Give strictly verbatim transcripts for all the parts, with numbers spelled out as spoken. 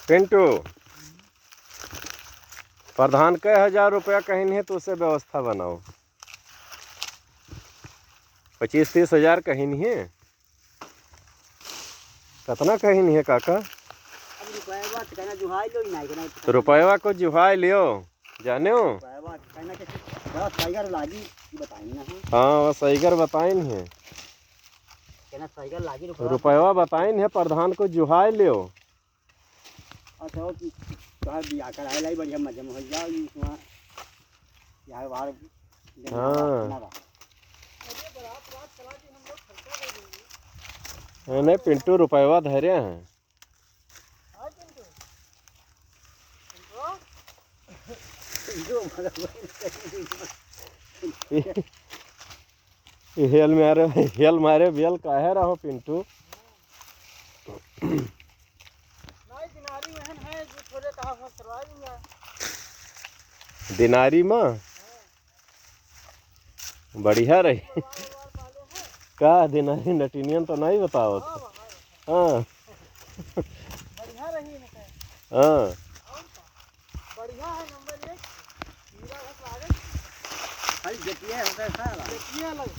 पिंटू, प्रधान कै हजार रुपया कहिन है, तो उसे व्यवस्था बनाओ। पच्चीस तीस हजार कहिन है। कतना कहिन है काका? अब रुपया तो कहना जुहाई लो ही नहीं, कहना तो रुपया को जुहाई लियो, जाने हो? रुपया कहना के बड़ा साइगर लागी, ये बताइन ना है। हाँ, वो साइगर बताइन है। कहना साइगर लागी रुपया। रुपया बताइन है, प्रधान को जुहाई लियो। अच्छा, वो तोहार बियाह कराए लाई, बढ़िया मजे में हो जाओ, ये वहाँ, यार, बाहर हाँ। ना रहो। नहीं, पिंटू रुपयवा धरे हैं। ये हेल मारे, हेल मारे बेल काहे रहो पिंटू? नहीं, दिनारी में है, जो थोड़े कहा हो करवा दूंगा। दिनारी में? बढ़िया रही। का दिनारी नटिनियन तो नहीं बतावत। हाँ, हाँ। हाँ। बढ़िया रही इनके। हाँ। और का? बढ़िया है, नंबर एक। हीरा घस लागत। खाली जतिया होता है सारा। जतिया लग।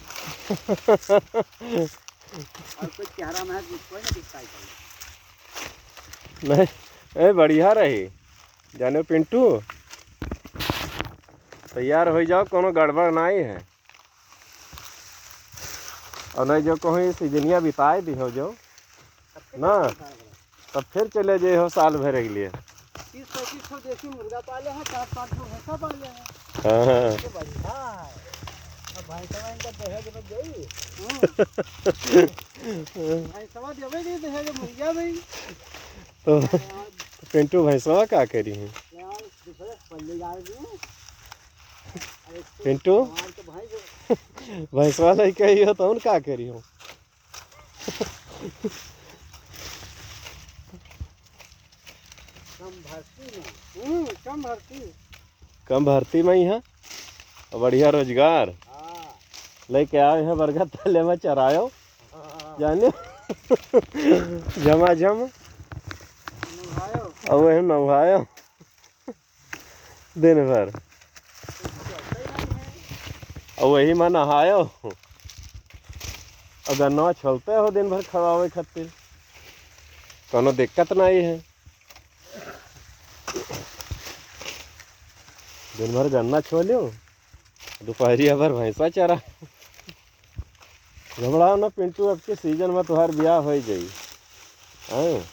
और कोई चेहरा में है, कोई ना दिखता है। नहीं, ए, बढ़िया रही। जाने पिंटू, तैयार हो जाओ, कोनो गड़बड़ नहीं है। और नहीं जो कहूँ सीजनिया बिताए दी हो जो ना, तब फिर चले जाए हो साल भर के लिए। तीस पैंतीस ठो देसी मुर्गा पाले हैं, चार पाँच ठो भैंसा पाले हैं। हाँ। तो बढ़िया है। अब भैंसा वैंसा दहेज में देई। हम्म। भैंसवा देवे नहीं दहेज मुर्गा में। तो पिंटू भैंसवा का करी है? यार, दूसरे पल्ले गाड़ दिए। अरे, पिंटू? हमार तो भाई जो भैंसवा लेके आई हो तो उन का करी हो? कम भर्ती में। हम्म, कम भर्ती। कम भर्ती में ही है। और बढ़िया रोजगार। हाँ। लेके आए हैं बरगद तले में चरायो। हाँ। जाने। झमाझम। नहायो। और वही नहायो। दिन भर। और वही में नहायो। और गन्नवा छोलते हो दिन भर खवावे खातिर। कोनो दिक्कत नहीं है। दिन भर गन्ना छोलियो, दुपहरिया भर भैंसा चरा। घबराओ ना पिंटू, अब के सीजन में तोहार बियाह हो जाई। हाँ।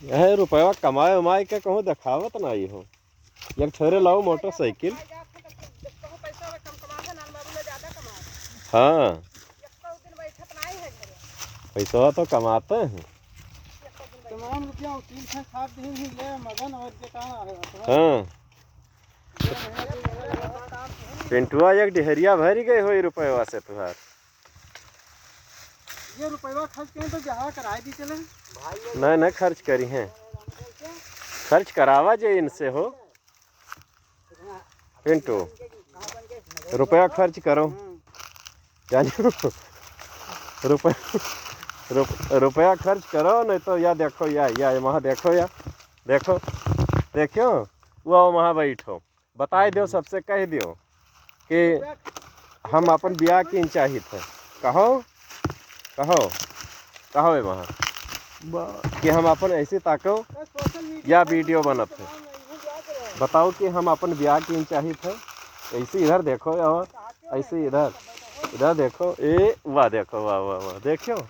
यह रुपया कमाए उमाए के कहूँ देखावत ना आई हो। एक ठोरे लाओ मोटरसाइकिल। हाँ। पैसा तो कमाते हैं। तमाम रुपया तीन छः सात दिन ही ले मगन और के कहाँ है? हाँ। पिंटुआ एक डिहरिया भर गए होई रुपयवा से तुहार। ये रुपयवा खर्च करें तो जहाँ कराए दी चले। नहीं, नहीं खर्च करी हैं। खर्च करावा जे इनसे हो। पिंटू, रुपया खर्च करो। जानियो, रुपया, रुप-, रुपया खर्च करो, नहीं तो या देखो, या, या, वहाँ देखो, या, देखो, देखियो, वो वहाँ बैठो, बताई दियो, सबसे कह दियो कि हम अपन बियाह की चाही थे। कहो, कहो, कहो ए वहाँ कि हम अपन ऐसे ताको या वीडियो बनत है, बताओ कि हम अपन बियाह की चाही थे। ऐसे इधर देखो, और ऐसे इधर, इधर देखो, ए वाह, देखो, वाह, वाह, वाह, देखियो।